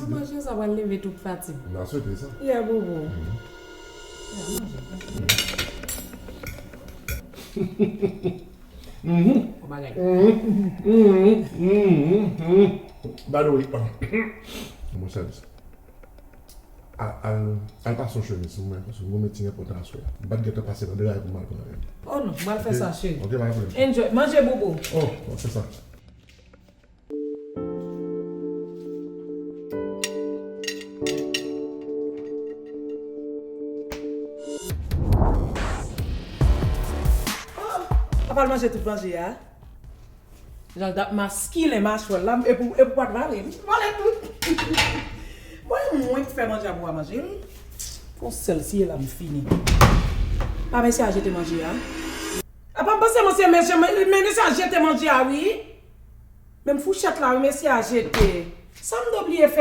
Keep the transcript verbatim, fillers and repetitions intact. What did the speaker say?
Manje sa pral leve tout fatig. M ta swete sa. Yeah, bobo. By the way, mwen sèvis. Al, al, al pase yon chemiz pou mwen, paske mwen gen yon meeting enpòtan aswè a. M pa t gentan pase nan deraye pou m al pran avè m. Oh non, m al fè sa, cheri. Ok, pa gen pwoblèm. Enjoy, manje bobo. Oh, mwen fè sa. Apa l manje tout manje a? Jan l t ap maskilen machwè l la, epi, epi w pa t vale li. Vale tout. Bon, e mwen ki fè manje a pou w manje l. Fon sèl siye la m fini. Pa mesye a jete manje a. Apa m panse mesye, mesye, men mesye a jete manje a wi. Menm fouchèt la wi, mesye a jete. Sa m te bliye fè